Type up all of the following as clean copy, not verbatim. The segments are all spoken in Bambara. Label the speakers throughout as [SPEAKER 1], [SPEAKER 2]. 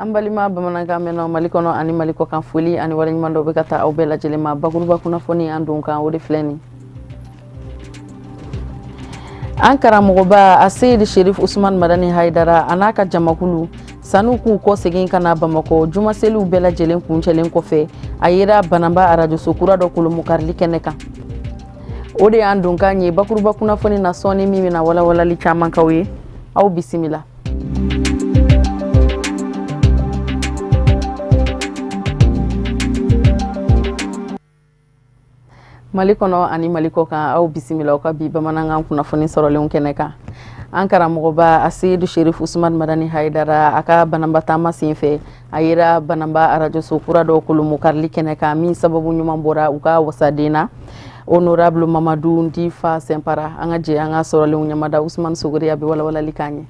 [SPEAKER 1] An balima bamanankan mɛnnaw Mali kɔnɔ ani Mali kɔkan, foli ani waleɲuman dɔ bɛ ka taa aw bɛɛ lajɛlen ma. Bakuruba kunnafoni an don kan, o de filɛ nin. An karamɔgɔba Aseyidi Sherif Usman Madani Hayidara a n'a ka jamakulu, san'u k'u kɔ segin ka na Bamakɔ jumaseliw bɛɛ lajɛlen kuncɛlen kɔfɛ, a yera Bananba arajoso kura dɔ kolomokarili kɛnɛ kan. O de y'an donkan ye bakuruba kunnafoni na sɔɔni, min bɛna walawalali caman k'aw ye. Aw bisimila. Mali kɔnɔ ani Mali kɔ kan, aw bisimila aw ka bi bamanankan kunnafoni sɔrɔlenw kɛnɛ kan. An karamɔgɔba Aseyidu Sherif Usman Madani Hayidara, a ka Bananba taama senfɛ, a yera Bananba arajoso kura dɔ kolomokarili kɛnɛ kan, min sababu ɲuman bɔra u ka wasaden na, Honorable Mamadu Ndifa Sɛnpara. An ka jɛ an ka sɔrɔlenw ɲamada. Usman Sogore a bɛ walawalali k'an ye.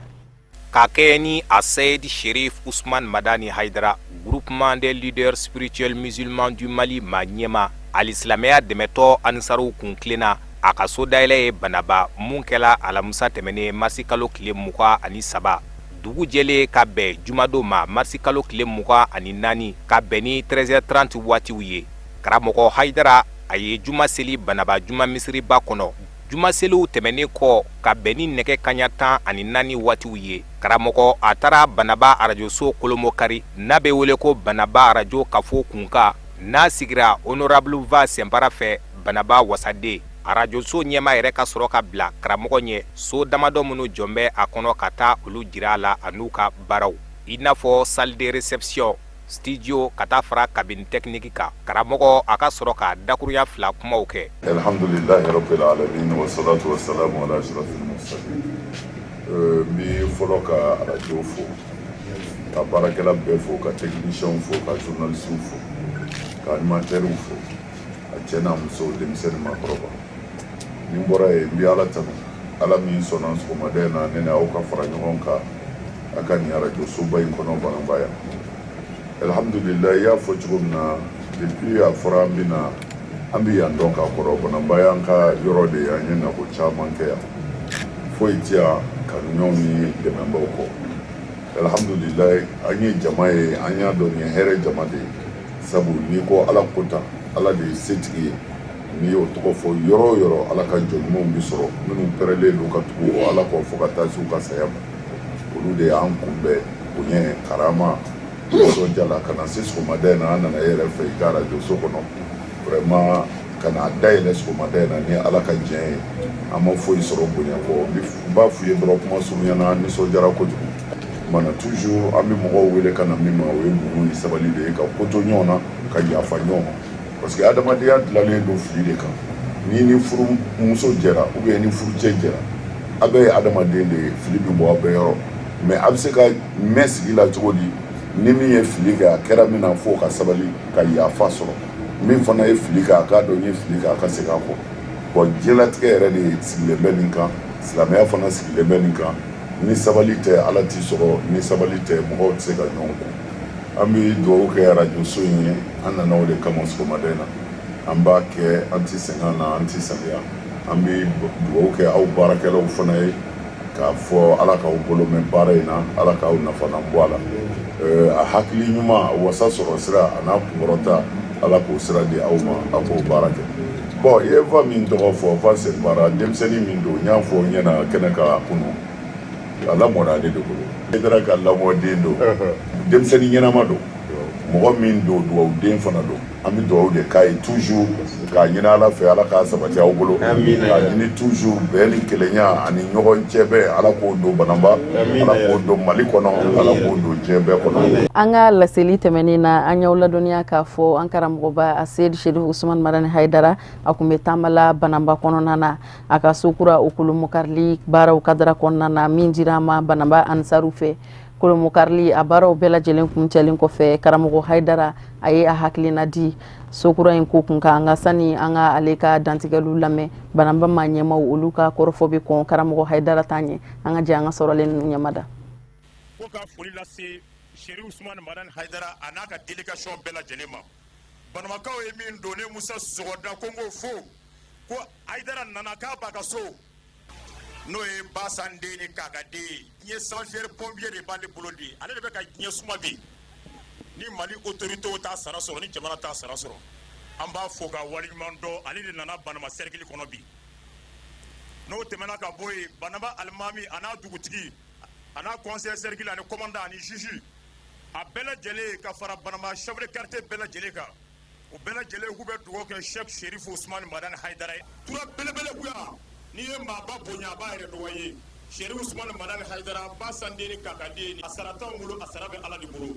[SPEAKER 2] Ka kɛɲɛ ni Aseyid Sherif Usman Madani Haidara, Groupement des leaders spirituels musulmans du Mali maa ɲɛmaa, alisilamɛya dɛmɛtɔn Ansaruw kuntilenna, a ka so dayɛlɛ ye Banaba, mun kɛla alamisa tɛmɛnen marisi kalo tile 23, dugu jɛlen ka bɛn jumadon ma marisi kalo tile 24, ka bɛn ni 13h30 waatiw ye. Karamɔgɔ Haidara, a ye juma seli Banaba juma misiriba kɔnɔ. Jumaseliw tɛmɛnen kɔ, ka bɛn ni nɛgɛ kaɲa 14 waatiw ye, karamɔgɔ a taara Banaba arajoso kolomokari, n'a bɛ wele ko Banaba arajo kafo kunkan, n'a sigira Honorable Va Sɛnpara fɛ, Banaba wasaden. Arajoso ɲɛmaa yɛrɛ ka sɔrɔ ka bila karamɔgɔ ɲɛ so damadɔ minnu jɔn bɛ a kɔnɔ, ka taa olu jira a la an'u ka baaraw, i n'a fɔ salle de réception, studio, ka taa fara cabine technique kan. Karamɔgɔ a ka sɔrɔ ka dakurunya fila kumaw kɛ.
[SPEAKER 3] Alhamdulilahi rabbil alamin, wa salatu wa salamu ala ashrafil mursalin. N bɛ fɔlɔ ka arajo fo, ka baarakɛla bɛɛ fo, ka techniciens fo, ka journalistes fo, ka animateurs fo, a cɛ n'a muso, denmisɛnnin, maakɔrɔba. Ni n bɔra yen, n bɛ Ala tanu, Ala min sɔnna sɔgɔmada in na ne ni aw ka fara ɲɔgɔn kan a ka nin arajo soba in kɔnɔ Bananba yan. Alhamdulillah, i y'a fɔ cogo min na, depuis a fɔra an bɛ na, an bɛ yan dɔn ka kɔrɔ. Bananba y'an ka yɔrɔ de ye, an ye nako caman kɛ yan, foyi tɛ yan kanuɲɔgɔnw ni dɛmɛbaaw kɔ. Alhamdulillah, an ye jama ye, an y'a dɔn nin ye hɛrɛ jama de ye, sabu n'i ko Ala ko tan, Ala de ye setigi ye. N'i y'o tɔgɔ fɔ yɔrɔ o yɔrɔ, Ala ka jɔn ɲumanw bɛ sɔrɔ, minnu pɛrɛlen don ka tugu o Ala kɔ fo ka taa se u ka saya ma. Olu de y'an kunbɛn bonya, karama, nisɔndiya la ka na se sɔgɔmada in na. An nana e yɛrɛ fɛ i ka arajoso kɔnɔ, vraiment, ka n'a dayɛlɛ sɔgɔmada in na ni Ala ka diɲɛ ye. An ma foyi sɔrɔ bonya kɔ. N b'a f'u ye dɔrɔn, kuma surunya na, an nisɔndiyara kojugu. Mana toujours an bɛ mɔgɔw wele ka na min ma, o ye muɲu ni sabali de ye, ka ko to ɲɔgɔn na, ka yafa ɲɔgɔn ma, parce que adamadenya dilanlen don fili de kan. N'i ni furumuso jɛra ou bien ni furucɛ jɛra, a bɛɛ ye adamaden de ye, fili bɛ bɔ aw bɛɛ yɔrɔ. Mais a bɛ se ka mɛn sigi la cogo di? Ni min ye fili kɛ, a kɛra min na, f'o ka sabali ka yafa sɔrɔ. Min fana ye fili kɛ, a k'a dɔn n ye fili kɛ, a ka segin a kɔ. Bon, diɲɛlatigɛ yɛrɛ de sigilen bɛ nin kan, silamɛya fana sigilen bɛ nin kan. Ni sabali tɛ, Ala t'i sɔrɔ. Ni sabali tɛ, mɔgɔw tɛ se ka ɲɔgɔn kun. An bɛ dugawu kɛ arajoso in ye. An nana o de kama sɔgɔmada in na. An b'a kɛ, an tɛ sɛgɛn na, an tɛ saliya. An bɛ dugawu kɛ aw baarakɛlaw fana ye, k'a fɔ Ala k'aw bolo mɛn baara in na, Ala k'aw nafa bɔ a la. A hakili ɲuman, wasa sɔrɔ sira a n'a kunkɔrɔta, Ala k'o sira di aw ma, aw k'o baara kɛ. Bon, i ye Va min tɔgɔ fɔ, Va Sɛnpara, denmisɛnnin min don, n y'a fɔ n ɲɛna kɛnɛ kan kunun, a lamɔna ale de bolo. E ka lamɔden don, denmisɛnnin ɲɛnama don, mɔgɔ min don, dugawuden fana don. An bɛ dugawu de k'a ye toujours, k'a ɲini Ala fɛ, Ala k'a sabati aw bolo, k'a ɲini toujours bɛn ni kelenya ani ɲɔgɔn cɛ bɛn, Ala k'o don Bananba, Ala k'o don Mali kɔnɔ, Ala k'o don diɲɛ bɛɛ kɔnɔ.
[SPEAKER 1] An ka laseli tɛmɛnen na, an y'aw ladɔnniya k'a fɔ an karamɔgɔba Aseyidi Sherif Usman Madani Hayidara, a tun bɛ taama la Bananba kɔnɔna na, a ka so kura o kolomokarili baaraw kadara kɔnɔna na, min dira a ma Bananba Ansaru fɛ. Kolomokarili a baaraw bɛɛ lajɛlen kuncɛlen kɔfɛ, karamɔgɔ Hayidara a ye a hakilina di sokura in ko kun kan. An ka sani an ka ale ka dantigɛliw lamɛn, Bananba maa ɲɛmaw olu ka kɔrɔfɔ bɛ kɔn karamɔgɔ Hayidara ta ɲɛ. An ka jɛ an ka sɔrɔlen ninnu ɲɛmada.
[SPEAKER 4] Ko ka foli lase Sherif Usman Madani Hayidara, a n'a ka délégation bɛɛ lajɛlen ma. Banabakaw ye min don ne Musa Sɔgɔda ko n k'o fo, ko Hayidara nana k'a ba ka so, n'o ye Basan den ni k'a ka den ye. Diɲɛ sapeur pompier de b'ale bolo de, ale de bɛ ka diɲɛ suma bi. Ni Mali autorités t'a sara sɔrɔ, ni jamana t'a sara sɔrɔ, an b'a fo ka waleɲuman dɔn. Ale de nana Banamba cercle kɔnɔ bi. N'o tɛmɛna ka bɔ yen, Banamba alimami a n'a dugutigi a n'a conseiller cercle ani commandant ani juge, a bɛɛ lajɛlen ka fara Banamba chef de quartier bɛɛ lajɛlen kan, o bɛɛ lajɛlen k'u bɛ dugawu kɛ Cheick Chérif Ousmane Madani Haidara ye. Tura belebele kuya, n'i ye maaba bonya, a b'a yɛrɛ dɔgɔ ye. Chérif Ousmane Madani Haidara ba sanden ni kakaden, a sara t'anw bolo, a sara bɛ Ala de bolo.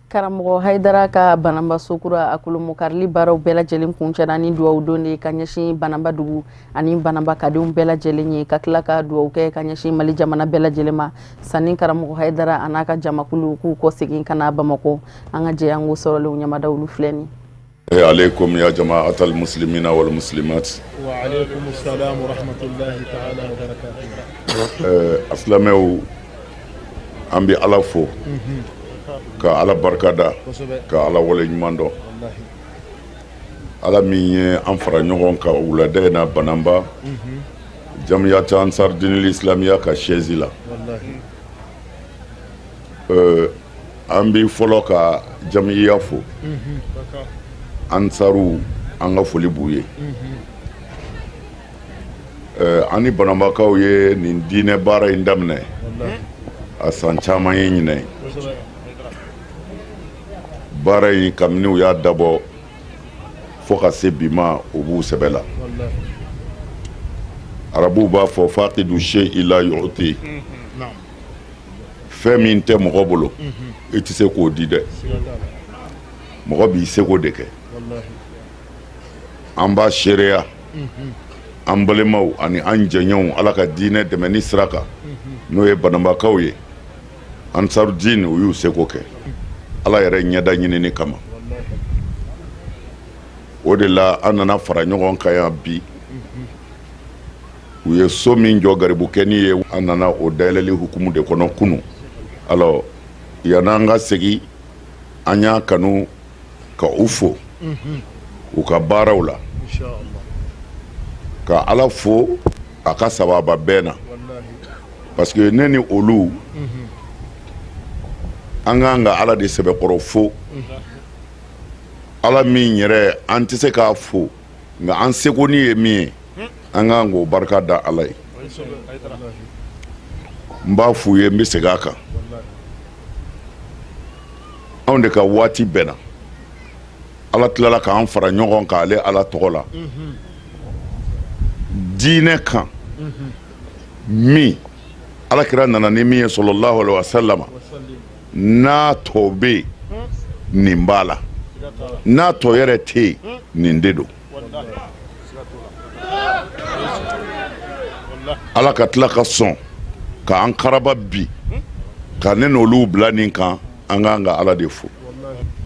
[SPEAKER 1] Karamɔgɔ Hayidara ka Banamba sokura a kolomokarili baaraw bɛɛ lajɛlen kuncɛra ni duwawu don de ka ɲɛsin Banamba dugu ani Banamba kadenw bɛɛ lajɛlen ye, ka tila ka duwawu kɛ ka ɲɛsin Mali jamana bɛɛ lajɛlen ma sanni karamɔgɔ Hayidara a n'a ka jamakulu k'u kɔ segin ka na Bamakɔ. An ka jɛ an k'o sɔrɔlenw ɲamada olu filɛ nin.
[SPEAKER 3] Aleykum ya jama'atal muslimina wal muslimat.
[SPEAKER 5] Wa aleykum salam wa rahmatullahi ta'ala wa barakatuh.
[SPEAKER 3] Asilamɛw, an bɛ Ala fo ka Ala barikada ka Ala wale ɲuman dɔn, Ala min ye an fara ɲɔgɔn kan wulada in na Banamba Jamiyati Ansar Dinil Islamiya ka siège la. An bɛ fɔlɔ ka jamiya fo, ansaru, an ka foli b'u ye. An ni Banambakaw ye nin diinɛ baara in daminɛ a san caman ye ɲinɛ. Baara in, kabini u y'a dabɔ fo ka se bi ma, u b'u sɛbɛ la. Arabuw b'a fɔ faqidu shay'i la yu'ti, fɛn min tɛ mɔgɔ bolo, i tɛ se k'o di dɛ. Mɔgɔ b'i seko de kɛ. An b'a seereya, an balimaw ani an jɛɲɔgɔnw, Ala ka diinɛ dɛmɛni sira kan, n'o ye Banambakaw ye, Ansarudin, u y'u seko kɛ Ala yɛrɛ ɲɛda ɲinini kama. O de la an nana fara ɲɔgɔn kan yan bi. U ye so min jɔ garibukɛni ye, an nana o dayɛlɛli hukumu de kɔnɔ kunun. Alors, yan'an ka segin, an y'a kanu ka u fo u ka baaraw la, ka Ala fo. A ka sababa bɛɛ na, parce que ne ni olu, an k'an ka Ala de sɛbɛkɔrɔ fo, Ala min yɛrɛ an tɛ se k'a fo, nka an seko ni ye min ye, an k'an k'o barika da Ala ye. N b'a f'u ye, n bɛ segin a kan, anw de ka waati bɛnna, Ala tilala k'an fara ɲɔgɔn kan ale Ala tɔgɔ la diinɛ kan min Ala kira nana ni min ye, sɔlɔlahu alaihi wasallam. N'a tɔ bɛ yen, nin b'a la, n'a tɔ yɛrɛ tɛ yen, nin de don. Ala ka tila ka sɔn k'an karaba bi ka ne n'olu bila nin kan, an k'an ka Ala de fo.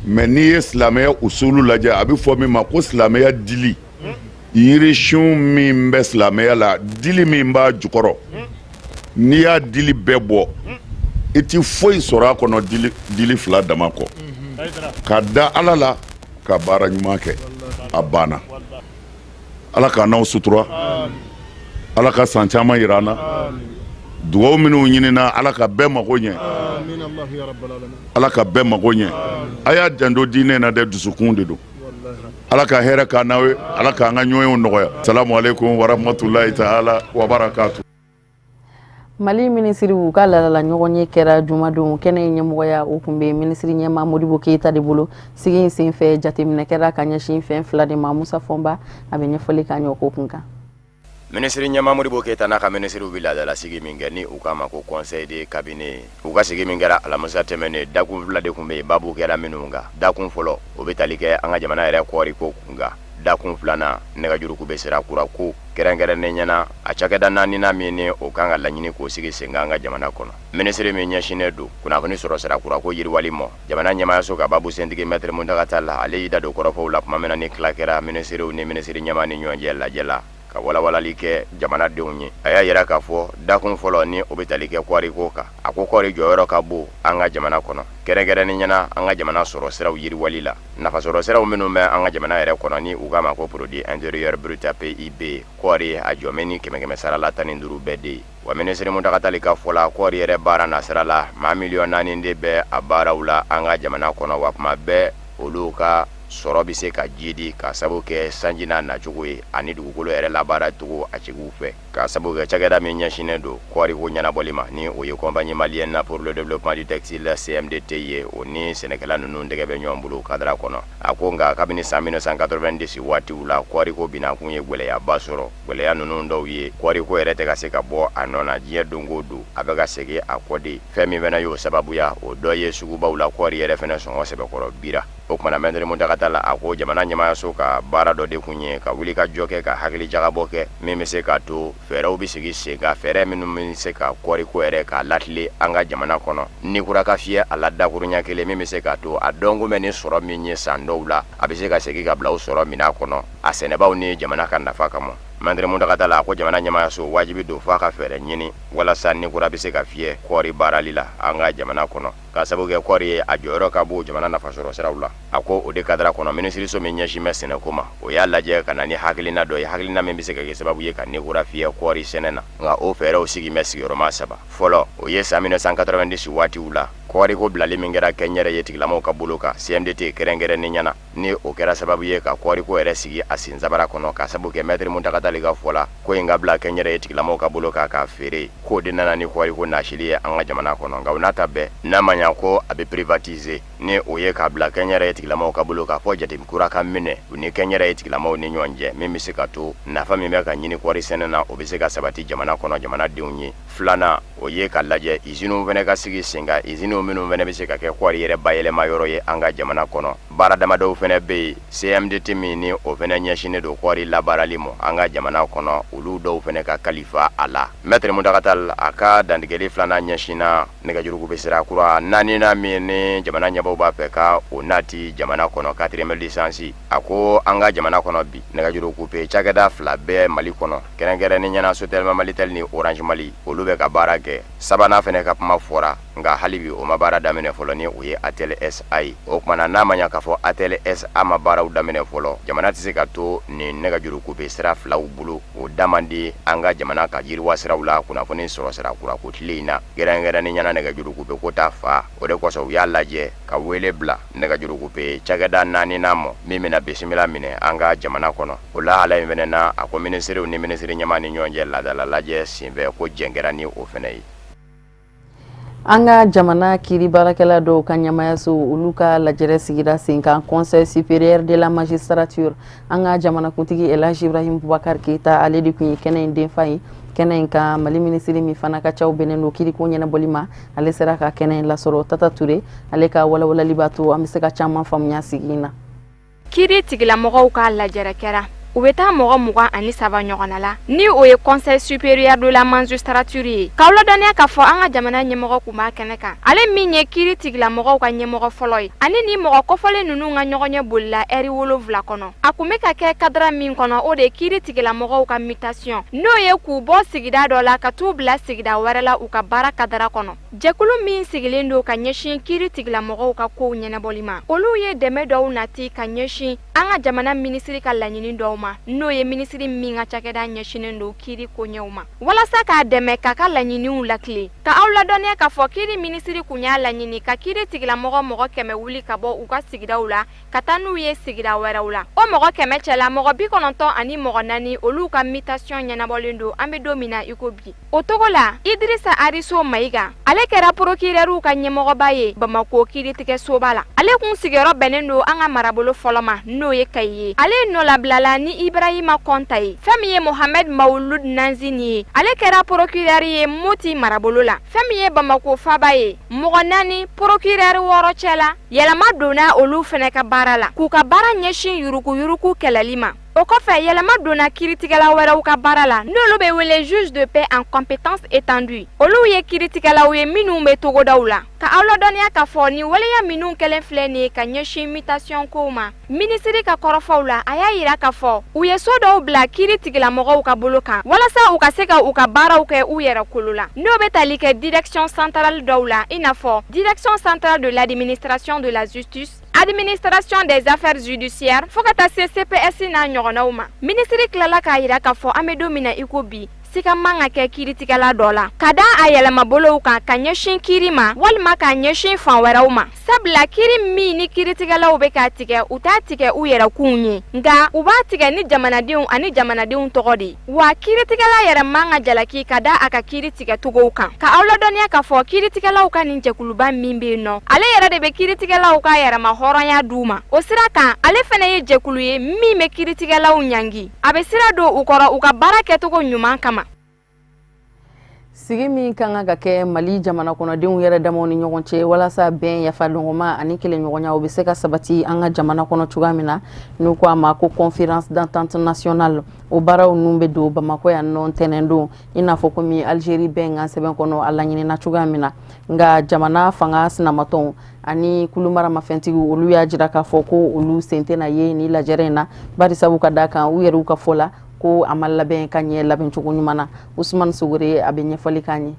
[SPEAKER 3] Mais n'i ye silamɛya usulu lajɛ, a bɛ fɔ min ma ko silamɛya dili, yirisun min bɛ silamɛya la, dili min b'a jukɔrɔ, n'i y'a dili bɛɛ bɔ, i ti foyi sɔrɔ a kɔnɔ dili fila dama kɔ: ka da Ala la, ka baara ɲuman kɛ. A banna. Ala k'an n'aw sutura, Ala ka san caman yira an na. Dugawu minnu ɲinina, Ala ka bɛɛ mago ɲɛ, Ala ka bɛɛ mago ɲɛ. A y'a janto diinɛ na dɛ, dusukun de don. Ala ka hɛrɛ k'an n'aw ye, Ala k'an ka ɲɔgɔnyew nɔgɔya. Salamu aleykum warahmatulahi taala wabarakatu.
[SPEAKER 1] Mali minisiriw ka laadala ɲɔgɔnye kɛra jumadon. Kɛnɛ in ɲɛmɔgɔya, o tun bɛ minisiri ɲɛma Modibo Keyita de bolo. Sigi in senfɛ, jateminɛ kɛra ka ɲɛsin fɛn fila de ma. Musa Fɔnba, a bɛ ɲɛfɔli k'an ye o ko kun kan.
[SPEAKER 6] Minisiri ɲɛma Modibo Keyita n'a ka minisiriw bɛ laadala sigi min kɛ, ni u k'a ma ko conseil de cabinet, u ka sigi min kɛra alamisa tɛmɛnen, dakun fila de tun bɛ yen baabu kɛra minnu kan. Dakun fɔlɔ, o bɛ tali kɛ an ka jamana yɛrɛ kɔɔri ko kun kan. Dakun filanan, nɛgɛjuru kube sira kura ko, kɛrɛnkɛrɛnnen ɲɛna a cakɛda naaninan min ni o kan ka laɲini k'o sigi sen kan an ka jamana kɔnɔ. Minisiri min ɲɛsinnen don kunnafoni sɔrɔ sira kura ko yiriwali ma, jamana ɲɛmaayaso ka baabu sentigi Mɛtiri Muntaga Tall, ale y'i da don kɔrɔfɔw la tuma min na ni tila kɛra minisiriw ni minisiri ɲɛmaa ni ɲɔgɔn cɛ lajɛ la, ka walawalali kɛ jamanadenw ye. A y'a yira k'a fɔ dakun fɔlɔ ni o bɛ tali kɛ kɔɔriko kan, a ko kɔɔri jɔyɔrɔ ka bon an ka jamana kɔnɔ, kɛrɛnkɛrɛnnen ɲɛna an ka jamana sɔrɔ siraw yiriwali la. Nafasɔrɔ siraw minnu bɛ an ka jamana yɛrɛ kɔnɔ, ni u k'a ma ko produit intérieur brut, PIB, kɔɔri a jɔmɛ ni kɛmɛ kɛmɛ sara la 15 bɛɛ de ye. Wa minisiri Muntaga Tall ka fɔ la, kɔɔri yɛrɛ baara nasira la, maa miliyɔn 4 de bɛ a baaraw la an ka jamana kɔnɔ. Wa tuma bɛɛ olu ka sɔrɔ bɛ se ka jidi ka sabu kɛ sanji n'a nacogo ye ani dugukolo yɛrɛ labaara cogo a tigiw fɛ, ka sabu kɛ cakɛda min ɲɛsinnen don kɔɔriko ɲɛnabɔli ma, ni o ye Compagnie malienne pour le développement du textile, CMDT ye, o ni sɛnɛkɛla ninnu tɛgɛ bɛ ɲɔgɔn bolo kadara kɔnɔ. A ko nka kabini san 1990 waatiw la, kɔɔriko binakun ye gɛlɛyaba sɔrɔ. Gɛlɛya ninnu dɔw ye, kɔɔriko yɛrɛ tɛ ka se ka bɔ a nɔ na. Diɲɛ don o don, a bɛ ka segin a kɔ de. Fɛn min fana y'o sababuya, o dɔ ye sugubaw la kɔɔri yɛrɛ fana sɔngɔ sɛbɛkɔrɔ bira. O tuma na Mɛtiri Muntaga Tall a ko jamana ɲɛmaayaso ka baara dɔ de kun ye ka wuli ka jɔ kɛ, ka hakili jagabɔ kɛ min bɛ se k'a to fɛɛrɛw bɛ sigi sen kan, fɛɛrɛ minnu bɛ se ka kɔɔriko yɛrɛ k'a latilen an ka jamana kɔnɔ, ni kura ka fiyɛ a la dakuruɲɛ kelen, min bɛ se k'a to a dɔnko bɛ ni sɔrɔ min ye san dɔw la, a bɛ se ka segin ka bila o sɔrɔ minɛn kɔnɔ, a sɛnɛbaw ni jamana ka nafa kama. Mɛtiri Muntaga Tall a ko jamana ɲɛmaayaso wajibi don f'a ka fɛɛrɛ ɲini walasa ni kura bɛ se ka fiyɛ kɔɔri baarali la an ka jamana kɔnɔ, ka sababu kɛ kɔɔri ye, a jɔyɔrɔ ka bon jamana nafasɔrɔ siraw la. A ko o de kadara kɔnɔ, minisiriso min ɲɛsin bɛ sɛnɛko ma, o y'a lajɛ ka na ni hakilina dɔ ye, hakilina min bɛ se ka kɛ sababu ye ka ni kura fiyɛ kɔɔri sɛnɛ na. Nka o fɛɛrɛw sigi bɛ sigiyɔrɔma saba. Fɔlɔ, o ye san 1990 waatiw la kɔɔriko bilali min kɛra kɛnyɛrɛye tigilamaw ka bolo kan, CMDT kɛrɛnkɛrɛnnenya na, ni o kɛra sababu ye ka kɔɔriko yɛrɛ sigi a sen sabara kɔnɔ, ka sababu kɛ Mɛtiri Muntaga Tall ka fɔ la, ko in ka bila kɛnyɛrɛye tigilamaw ka bolo kan k'a feere, k'o de nana ni kɔɔriko nasili ye an ka jamana kɔnɔ. Nka o n'a ta bɛɛ, n'a ma ɲa ko a bɛ privatiser, ni o ye k'a bila kɛnyɛrɛye tigilamaw ka bolo kan, fɔ jate kura ka minɛ u ni kɛnyɛrɛye tigilamaw ni ɲɔgɔn cɛ, min bɛ se ka to nafa min bɛ ka ɲini kɔɔri sɛnɛ na, o bɛ se ka sabati jamana kɔnɔ, jamanadenw ye. Filanan, o ye ka lajɛ iziniw fana ka sigi sen kan, iziniw minnu fana bɛ se ka kɛ kɔɔri yɛrɛ bayɛlɛma yɔrɔ ye an ka jamana kɔnɔ. Baara damadɔw fana bɛ yen, CMDT min ni o fana ɲɛsinnen don kɔɔri labaarali ma an ka jamana kɔnɔ, olu dɔw fana ka kalifa a la. Mɛtiri Muntaga Tall a ka dantigɛli filanan ɲɛsinna nɛgɛjuru kube sira kura naaninan min ni jamana ɲɛmaaw b'a fɛ ka o nati jamana kɔnɔ, quatrième licence. A ko an ka jamana kɔnɔ bi, nɛgɛjuru kube cakɛda fila bɛ Mali kɔnɔ, kɛrɛnkɛrɛnnenya na Sotelma Malitel ni Orange Mali, olu bɛ ka baara kɛ. Sabanan fana ka kuma fɔra. Nka hali bi o ma baara daminɛ fɔlɔ, ni o ye ATEL SA ye. O tuma na, n'a ma ɲa k'a fɔ ATEL SA ma baaraw daminɛ fɔlɔ, jamana tɛ se ka to nin nɛgɛjuru kupe sira filaw bolo. O da man di an ka jamana ka yiriwa siraw la kunnafoni sɔrɔ sira kura ko tile in na, kɛrɛnkɛrɛnnenya na nɛgɛjuru kupe ko ta fa. O de kosɔn u y'a lajɛ ka wele bila nɛgɛjuru kupe cakɛda naaninan ma min bɛna bisimila minɛ an ka jamana kɔnɔ. O lahala in fana na, a ko minisiriw ni minisiri ɲɛmaa ni ɲɔgɔn cɛ laadala lajɛ senfɛ, ko jɛn kɛra ni o fana ye.
[SPEAKER 1] An ka jamana kiiri baarakɛla dɔw ka ɲɛmayaso, olu ka lajɛrɛ sigira sen kan, Conseil supérieur de la magistrature. An ka jamanakuntigi Elhaji Ibrahim Boubacar Keita, ale de tun ye kɛnɛ in denfa ye. Kɛnɛ in kan, Mali minisiri min fana ka caw bɛnnen don kiiriko ɲɛnabɔli ma, ale sera ka kɛnɛ in lasɔrɔ. Tata Ture, ale ka walawalali b'a to an bɛ se ka caman faamuya sigi in na.
[SPEAKER 7] Kiiri tigilamɔgɔw ka lajɛrɛ kɛra, u bɛ taa mɔgɔ 23 ɲɔgɔnna la, ni o ye Conseil supérieur de la magistrature ye. K'aw ladɔnniya k'a fɔ an ka jamana ɲɛmɔgɔ kun b'a kɛnɛ kan, ale min ye kiiri tigilamɔgɔw ka ɲɛmɔgɔ fɔlɔ ye. Ani ni mɔgɔ kofɔlen ninnu ka ɲɔgɔnye bolila ɛri 7 kɔnɔ. A kun bɛ ka kɛ cadre min kɔnɔ, o de ye kiiri tigilamɔgɔw ka mutation, n'o ye k'u bɔ sigida dɔ la ka t'u bila sigida wɛrɛ la u ka baara cadre kɔnɔ. Jɛkulu min sigilen don ka ɲɛsin kiiri tigilamɔgɔw ka kow ɲɛnabɔli ma, olu ye dɛmɛ dɔw nati ka ɲɛsin an ka jamana minisiri ka laɲini dɔw ma, n'o ye minisiri min ka cakɛda ɲɛsinnen don kiiri koɲɛw ma, walasa k'a dɛmɛ k'a ka laɲiniw latilen. Ka aw ladɔnniya k'a fɔ kiiri minisiri kun y'a laɲini ka kiiri tigilamɔgɔ mɔgɔ 100 wuli ka bɔ u ka sigidaw la ka taa n'u ye sigida wɛrɛw la. O mɔgɔ 100 cɛla, mɔgɔ 94, olu ka mutation ɲɛnabɔlen don an bɛ don min na i ko bi. O togo la, Idirisa Ariso Mayiga, ale kɛra porokirɛriw ka ɲɛmɔgɔba ye Bamako kiiritigɛsoba la. Ale kun sigiyɔrɔ bɛnnen don an ka marabolo fɔlɔ ma, n'o ye Kayi ye. Ale nɔlabilala ni Ibrahima Kɔnta ye. Fɛn min ye Mohamɛd Mawulud Nanzini ye, ale kɛra porokirɛri ye Moti marabolo la. Fɛn min ye Bamako faaba ye, mɔgɔ naani porokirɛri 6 cɛla, yɛlɛma donna olu fana ka baara la, k'u ka baara ɲɛsin yuruguyurugu kɛlɛli ma. O kɔfɛ, yɛlɛma donna kiiritigɛla wɛrɛw ka baara la, n'olu bɛ wele juge de paix en compétence étendue. Olu ye kiiritigɛlaw ye minnu bɛ togodaw la. Ka aw ladɔnniya k'a fɔ nin waleya minnu kɛlen filɛ nin ye ka ɲɛsin mutation kow ma, minisiri ka kɔrɔfɔw la, a y'a yira k'a fɔ u ye so dɔw bila kiiri tigilamɔgɔw ka bolo kan walasa u ka se ka u ka baaraw kɛ u yɛrɛ kolo la, n'o bɛ tali kɛ direction centrale dɔw la, i n'a fɔ Direction centrale de l'administration de la justice, administration des affaires judiciaires, fo ka taa se CPS n'a ɲɔgɔnnaw ma. Minisiri tilala k'a yira k'a fɔ an bɛ don min na i ko bi, sika man ka kɛ kiiritigɛla dɔ la ka da a yɛlɛmabolow kan ka ɲɛsin kiiri ma walima k'a ɲɛsin fan wɛrɛw ma, sabula kiiri min ni kiiritigɛlaw bɛ k'a tigɛ, u t'a tigɛ u yɛrɛkunw ye, nka u b'a tigɛ ni jamanadenw ani jamanadenw tɔgɔ de ye. Wa kiiritigɛla yɛrɛ man ka jalaki ka da a ka kiiri tigɛcogow kan. Ka aw ladɔnniya k'a fɔ kiiritigɛlaw ka nin jɛkuluba min bɛ yen nɔ, ale yɛrɛ de bɛ kiiritigɛlaw ka yɛrɛma hɔrɔnya d'u ma. O sira kan, ale fana ye jɛkulu ye min bɛ kiiritigɛlaw ɲangi, a bɛ sira don u kɔrɔ u ka baara kɛcogo ɲuman kama.
[SPEAKER 1] Sigi min ka kan ka kɛ Mali jamana kɔnɔdenw yɛrɛ damaw ni ɲɔgɔn cɛ walasa bɛn, yafadɔngɔma ani kelenɲɔgɔnya, o bɛ se ka sabati an ka jamana kɔnɔ cogoya min na, n'u ko a ma ko conférence d'entente nationale, o baaraw ninnu bɛ don Bamakɔ yan nɔ ntɛnɛn don, i n'a fɔ komi Algérie bɛnkan sɛbɛn kɔnɔ a laɲinina cogoya min na. Nka jamana fanga sinamatɔnw ani kulu maramafɛntigiw, olu y'a jira k'a fɔ ko olu sen tɛna ye ni lajɛrɛ in na, bari sabu ka da kan u yɛrɛw ka fɔ la ko a ma labɛn ka ɲɛ labɛncogo ɲuman na. Usumani Sogore, a bɛ ɲɛfɔli k'an ye.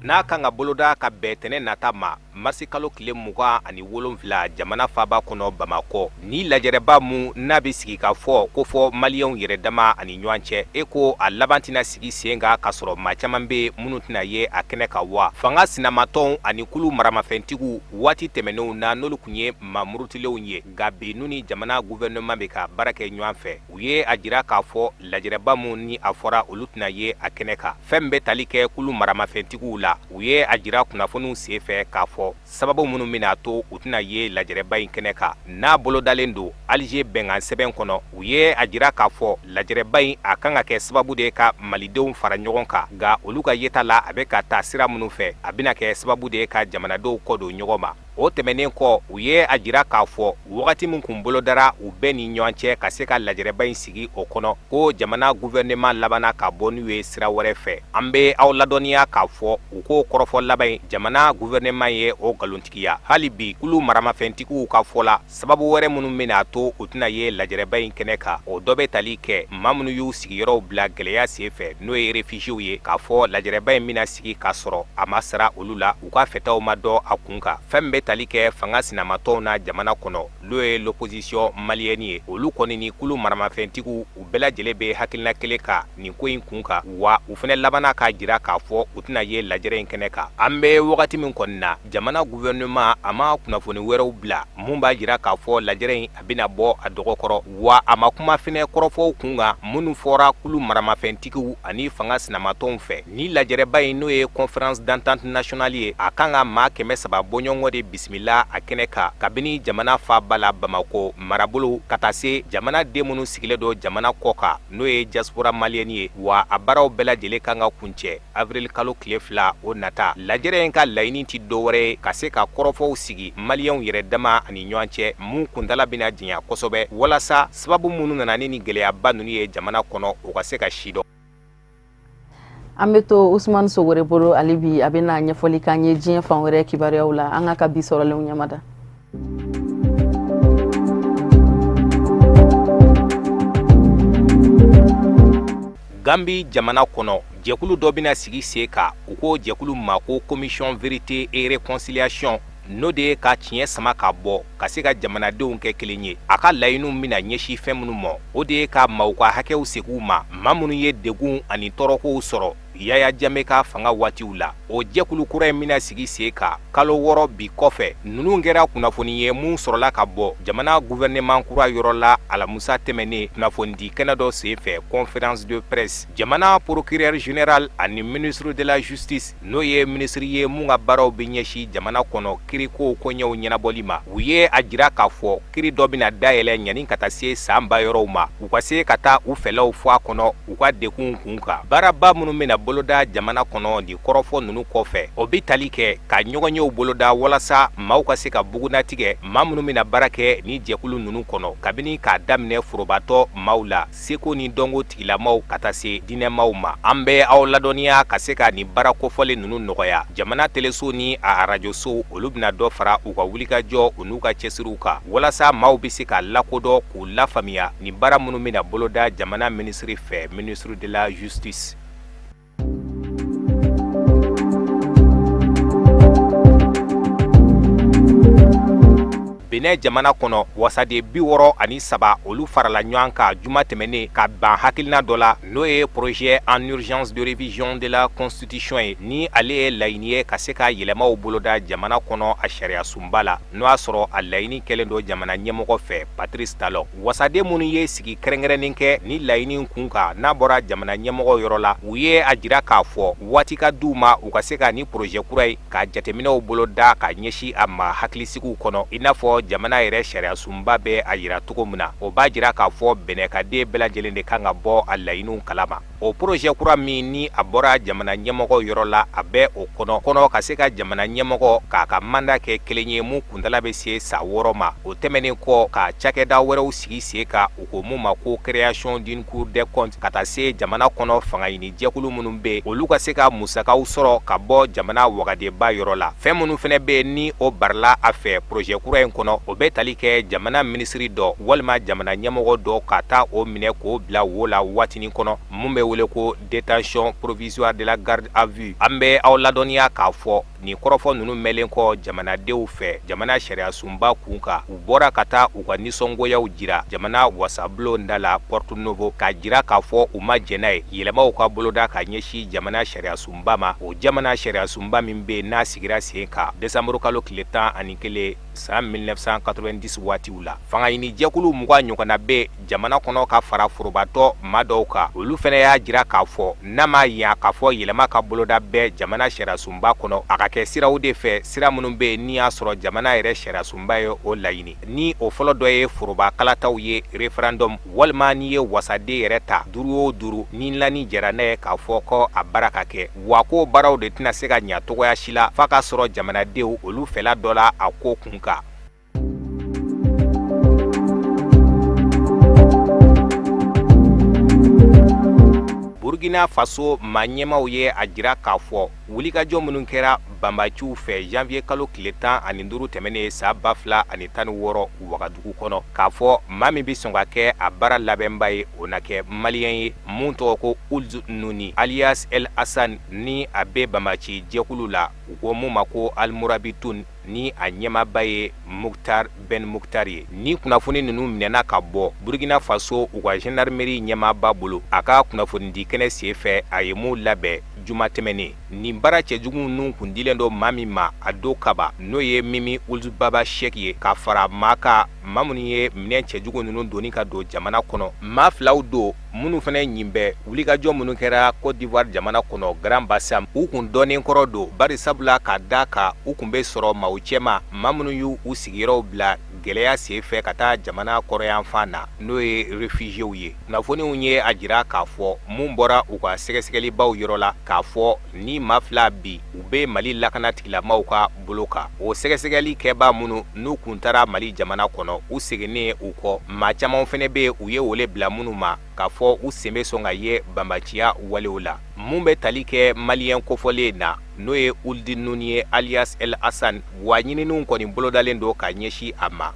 [SPEAKER 2] N'a kan ka boloda ka bɛn tɛnɛ nata ma, marisi kalo tile 27, jamana faaba kɔnɔ Bamakɔ, ni lajɛrɛba mun n'a bɛ sigi ka fɔ ko fɔ maliyɛnw yɛrɛ dama ani ɲɔgɔn cɛ, e ko a laban tɛna sigi sen kan k'a sɔrɔ maa caman bɛ minnu tɛna ye a kɛnɛ kan wa? Fanga sinamatɔnw ani kulu maramafɛntigiw, waati tɛmɛnenw na n'olu tun ye maa murutilenw ye, nka bi n'u ni jamana gouvernement bɛ ka baara kɛ ɲɔgɔn fɛ, u ye a jira k'a fɔ lajɛrɛba mun ni a fɔra, olu tɛna ye a kɛnɛ kan. Fɛn min bɛ tali kɛ kulu maramafɛntigiw la, u ye a jira kunnafoniw senfɛ k'a fɔ sababu minnu bɛna to u tɛna ye lajɛrɛba in kɛnɛ kan n'a bolodalen don Alger bɛnkan sɛbɛn kɔnɔ, u ye a jira k'a fɔ lajɛrɛba in a kan ka kɛ sababu de ye ka malidenw fara ɲɔgɔn kan, nka olu ka yeta la, a bɛ ka taa sira minnu fɛ, a bɛna kɛ sababu de ye ka jamanadenw kɔ don ɲɔgɔn ma. O tɛmɛnen kɔ, u ye a jira k'a fɔ wagati min kun bolodara u bɛɛ ni ɲɔgɔn cɛ ka se ka lajɛrɛba in sigi o kɔnɔ, ko jamana gouvernement labanna ka bɔ n'u ye sira wɛrɛ fɛ. An bɛ aw ladɔnniya k'a fɔ u ko kɔrɔfɔ laban in, jamana gouvernement ye o nkalontigiya. Hali bi, kulu maramafɛntigiw ka fɔ la, sababu wɛrɛ minnu bɛna a to u tɛna ye lajɛrɛba in kɛnɛ kan, o dɔ bɛ tali kɛ maa minnu y'u sigiyɔrɔw bila gɛlɛya senfɛ, n'o ye réfugiés ye, k'a fɔ lajɛrɛba in bɛna sigi k'a sɔrɔ a ma sara olu la, u ka fɛtaw ma dɔn a kun kan. Fɛn min bɛ tali kɛ fanga sinamatɔnw na jamana kɔnɔ, n'o ye l'opposition malienne ye, olu kɔni ni kulu maramafɛntigiw, u bɛɛ lajɛlen bɛ hakilina kelen kan nin ko in kun kan, wa u fana labanna k'a jira k'a fɔ u tɛna ye lajɛrɛ in kɛnɛ kan. An bɛ wagati min kɔni na, jamana gouvernement a ma kunnafoni wɛrɛw bila mun b'a jira k'a fɔ lajɛrɛ in a bɛna bɔ a dɔgɔkɔrɔ, wa a ma kuma fɛnɛ kɔrɔfɔw kun kan minnu fɔra kulu maramafɛntigiw ani fanga sinamatɔnw fɛ. Ni lajɛrɛba in, n'o ye conférence d'entente nationale ye, a kan ka maa 300 bɔɲɔgɔnko de bisimila a kɛnɛ kan kabini jamana faaba la Bamakɔ marabolo ka taa se jamana den minnu sigilen don jamana kɔ kan, n'o ye diaspora malienne ye. Wa a baaraw bɛɛ lajɛlen kan ka kuncɛ avril kalo tile 2 o nata. Lajɛrɛ in ka laɲini tɛ dɔwɛrɛ ye ka se ka kɔrɔfɔw sigi maliyɛnw yɛrɛ dama ani ɲɔgɔn cɛ, mun kuntala bɛna janya kosɛbɛ, walasa sababu minnu nana ni gɛlɛyaba ninnu ye jamana kɔnɔ, o ka se ka sidɔn.
[SPEAKER 1] An bɛ to Usumani Sogore bolo hali bi, a bɛna ɲɛfɔli k'an ye diɲɛ fan wɛrɛ kibaruyaw la. An ka bi sɔrɔlenw ɲɛmada.
[SPEAKER 2] Gambi jamana kɔnɔ, jɛkulu dɔ bɛna sigi sen kan, u ko jɛkulu ma ko commission vérité et réconciliation, n'o de ye ka tiɲɛ sama ka bɔ ka se ka jamanadenw kɛ kelen ye. A ka laɲiniw bɛna ɲɛsin fɛn minnu ma, o de ye ka maaw ka hakɛw segin u ma, maa minnu ye degun ani tɔɔrɔkow sɔrɔ Yaya Jame ka fanga waatiw la. O jɛkulu kura in bɛna sigi sen kan kalo 6 bi kɔfɛ. Ninnu kɛra kunnafoni ye mun sɔrɔla ka bɔ jamana gouvernement kura yɔrɔ la alamusa tɛmɛnen, kunnafonidi kɛnɛ dɔ senfɛ, conférence de presse. Jamana procureur général ani ministre de la justice, n'o ye minisiri ye mun ka baaraw bɛ ɲɛsin jamana kɔnɔ kirikow koɲɛw ɲɛnabɔli ma, u ye a jira k'a fɔ kiri dɔ bɛna dayɛlɛ ɲani ka taa se san ba yɔrɔw ma, u ka se ka taa u fɛlaw fɔ a kɔnɔ u ka degunw kun kan. Baaraba minnu bɛna boloda jamana kɔnɔ nin kɔrɔfɔ ninnu kɔfɛ, o bɛ tali kɛ ka ɲɔgɔnyew boloda walasa maaw ka se ka bugunnatigɛ maa minnu bɛna baara kɛ ni jɛkulu ninnu kɔnɔ, kabini k'a daminɛ forobatɔ maaw la, seko ni dɔnko tigilamaw, ka taa se diinɛmaw ma. An bɛ aw ladɔnniya ka se ka nin baara kofɔlen ninnu nɔgɔya, jamana teleso ni a arajosow, olu bɛna dɔ fara u ka wulikajɔ u n'u ka cɛsiriw kan walasa maaw bɛ se ka lakodɔn, k'u lafaamuya nin baara minnu bɛna boloda jamana minisiri fɛ, ministre de la justice. Benin jamana kɔnɔ, wasaden 63, olu farala ɲɔgɔn kan juma tɛmɛnen ka ban hakilina dɔ la, n'o ye projet en urgence de révision de la constitution ye, ni ale ye laɲini ye ka se ka yɛlɛmaw boloda jamana kɔnɔ a sariyasunba la, n'o y'a sɔrɔ a laɲini kɛlen don jamana ɲɛmɔgɔ fɛ, Patrice Talon. Wasaden minnu ye sigi kɛrɛnkɛrɛnnen kɛ ni laɲini kun kan, n'a bɔra jamana ɲɛmɔgɔ yɔrɔ la, u ye a jira k'a fɔ waati ka d'u ma u ka se ka ni projet kura ye ka jateminɛw boloda ka ɲɛsin a ma hakilisigiw kɔnɔ, i n'a fɔ jamana yɛrɛ sariyasunba bɛ a jira cogo min na. O b'a jira k'a fɔ Benɛnkaden bɛɛ lajɛlen de kan ka bɔ a laɲiniw kalama. O projet kura min ni a bɔra jamana ɲɛmɔgɔ yɔrɔ la, a bɛ o kɔnɔ ka se ka jamana ɲɛmɔgɔ k'a ka mandat kɛ kelen ye mun kuntala bɛ se san 6 ma. O tɛmɛnen kɔ, ka cakɛda wɛrɛw sigi sen kan, u ko mun ma ko création d'une cour des comptes, ka taa se jamana kɔnɔ fangaɲini jɛkulu minnu bɛ, olu ka se ka musakaw sɔrɔ ka bɔ jamana wagadenba yɔrɔ la. Fɛn minnu fana bɛ ni o barila a fɛ projet kura in kɔnɔ, o bɛ tali kɛ jamana minisiri dɔ walima jamana ɲɛmɔgɔ dɔ ka taa o minɛ k'o bila wo la waatinin kɔnɔ, mun bɛ wele ko détention provisoire de la garde à vue. An bɛ aw ladɔnniya k'a fɔ nin kɔrɔfɔ ninnu mɛnlen kɔ jamanadenw fɛ jamana sariyasunba kun kan, u bɔra ka taa u ka nisɔngoyaw jira jamana wasabulon da la Porto Novo, k'a jira k'a fɔ u ma jɛn n'a ye yɛlɛmaw ka boloda ka ɲɛsin jamana sariyasunba ma, o jamana sariyasunba min bɛ n'a sigira sen kan desanburu kalo tile 11 san 1990 waatiw la. Fangaɲini jɛkulu 20 ɲɔgɔnna bɛ jamana kɔnɔ ka fara forobatɔ maa dɔw kan, olu fana y'a jira k'a fɔ n'a ma ɲa k'a fɔ yɛlɛma ka boloda bɛɛ jamana sariyasunba kɔnɔ, a ka kɛ kɛ siraw de fɛ, sira minnu bɛ yen n'i y'a sɔrɔ jamana yɛrɛ sariyasunba ye o laɲini, ni o fɔlɔ dɔ ye foroba kalataw ye, référendum, walima n'i ye wasaden yɛrɛ ta 5 o 5, ni 4 jɛra n'a ye k'a fɔ ko a baara ka kɛ. Wa ko baaraw de tɛna se ka ɲa cogoya si la f'a ka sɔrɔ jamanadenw olu fɛla dɔ la a ko kun kan. Burkina Faso maa ɲɛmaaw ye a jira k'a fɔ wulikajɔ minnu kɛra banbaciw fɛ janvier kalo tile 15 tɛmɛnen san 2016 Wagadugu kɔnɔ, k'a fɔ maa min bɛ sɔn ka kɛ a baara labɛnba ye, o na kɛ maliyɛn ye mun tɔgɔ ko Ould Nouni alias El Hassan, ni a bɛ banbaci jɛkulu la u ko mun ma ko Almurabitun, ni a ɲɛmaaba ye Muktar Ben Muktar ye. Ni kunnafoni ninnu minɛna ka bɔ Burkina Faso u ka gendarmerie ɲɛmaaba bolo a ka kunnafonidi kɛnɛ senfɛ a ye mun labɛn juma tɛmɛnen. Nin baara cɛjugu ninnu kun dilen don maa min ma a don kaba, n'o ye Mimi Ould Baba Cheikh ye, ka fara maa kan maa minnu ye minɛn cɛjugu ninnu doni ka don jamana kɔnɔ. Maa filaw don minnu fana ɲin bɛ wulikajɔ minnu kɛra Côte d'Ivoire jamana kɔnɔ Grand Bassam, u kun dɔnnen kɔrɔ don bari sabula ka da kan u kun bɛ sɔrɔ maaw cɛma, maa minnu y'u u sigiyɔrɔw bila gɛlɛya senfɛ ka taa jamana kɔrɔyanfan na, n'o ye réfugiéw ye. Kunnafoniw ye a jira k'a fɔ mun bɔra u ka sɛgɛsɛgɛlibaw yɔrɔ la k'a fɔ ni maa fila bi u bɛ Mali lakana tigilamaaw ka bolo kan. O sɛgɛsɛgɛli kɛbaa minnu n'u kun taara Mali jamana kɔnɔ, u seginnen u kɔ, maa caman fana bɛ yen u ye wele bila minnu ma k'a fɔ u sen bɛ sɔn ka ye banbaciya walew la. Mun bɛ tali kɛ maliyɛn kofɔlen na, n'o ye Ould Nouni ye alias El Hassan, wa ɲininiw kɔni bolodalen don ka ɲɛsin a ma.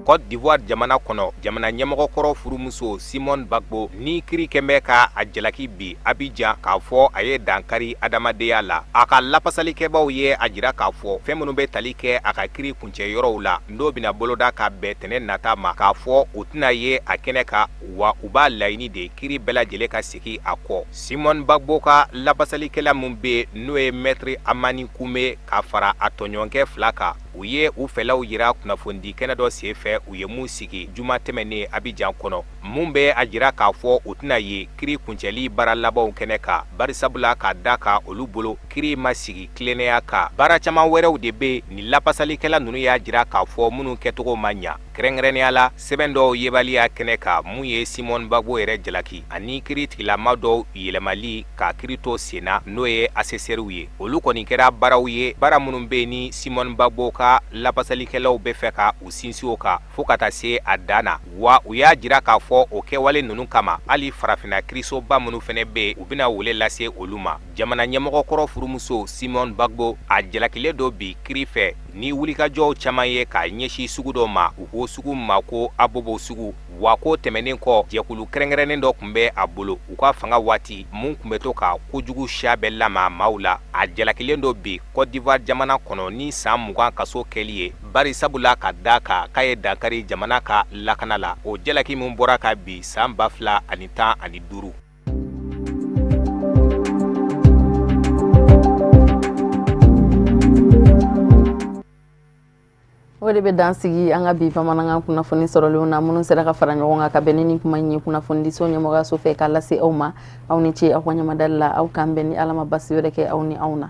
[SPEAKER 2] Côte d'Ivoire jamana kɔnɔ, jamana ɲɛmɔgɔkɔrɔ furumuso Simone Gbagbo ni kiri kɛn bɛ ka a jalaki bi Abidjan k'a fɔ a ye dankari adamadenya la. A ka lafasalikɛbaaw ye a jira k'a fɔ fɛn minnu bɛ tali kɛ a ka kiri kuncɛ yɔrɔw la, n'o bɛna boloda ka bɛn tɛnɛn nata ma, k'a fɔ u tɛna ye a kɛnɛ kan, wa u b'a laɲini de kiri bɛɛ lajɛlen ka segin a kɔ. Simone Gbagbo ka lafasalikɛla min bɛ yen, n'o ye Maître Amani Koumé ka fara a tɔɲɔgɔnkɛ fila kan, u ye u fɛlaw jira kunnafonidi kɛnɛ dɔ senfɛ u ye mun sigi juma tɛmɛnen Abidjan kɔnɔ, mun bɛ a jira k'a fɔ u tɛna ye kiri kuncɛli baara labanw kɛnɛ kan, barisabula ka da kan olu bolo kiri ma sigi tilennenya kan. Baara caman wɛrɛw de bɛ nin lafasalikɛla ninnu y'a jira k'a fɔ minnu kɛcogo ma ɲa, kɛrɛnkɛrɛnnenya la sɛbɛn dɔw yebaliya kɛnɛ kan mun ye Simone Gbagbo yɛrɛ jalaki ani kiri tigilama dɔw yɛlɛmali ka kiri to senna, n'o ye assesseurw ye. Olu kɔni kɛra baaraw ye, baara minnu bɛ ni Simone Gbagbo ka lafasalikɛlaw bɛ fɛ ka u sinsin o kan fo ka taa se a dan na. Wa u y'a jira k'a fɔ o kɛwale ninnu kama, hali farafinna kirisoba minnu fana bɛ yen, u bɛna wele lase olu ma. Jamana ɲɛmɔgɔkɔrɔ furumuso Simone Gbagbo a jalakilen don bi kiri fɛ ni wulikajɔw caman ye k'a ɲɛsin sugu dɔ ma, u ko sugu ma ko Abobo sugu. Wa ko tɛmɛnen kɔ, jɛkulu kɛrɛnkɛrɛnnen dɔ tun bɛ a bolo u ka fanga waati, mun tun bɛ to ka kojugu siya bɛɛ lama maaw la. A jalakilen don bi Côte d'Ivoire jamana kɔnɔ ni san 20 kaso kɛli ye, bari sabula ka da kan k'a ye dankari jamana ka lakana la. O jalaki min bɔra ka bi san 2015.
[SPEAKER 1] O de bɛ dan sigi an ka bi bamanankan kunnafoni sɔrɔlenw na, minnu sera ka fara ɲɔgɔn kan ka bɛn ni nin kuma in ye kunnafonidiso ɲɛmɔgɔyaso fɛ k'a lase aw ma. Aw ni ce aw ka ɲamadali la. Aw k'an bɛn ni Ala ma basi wɛrɛ kɛ aw ni anw na.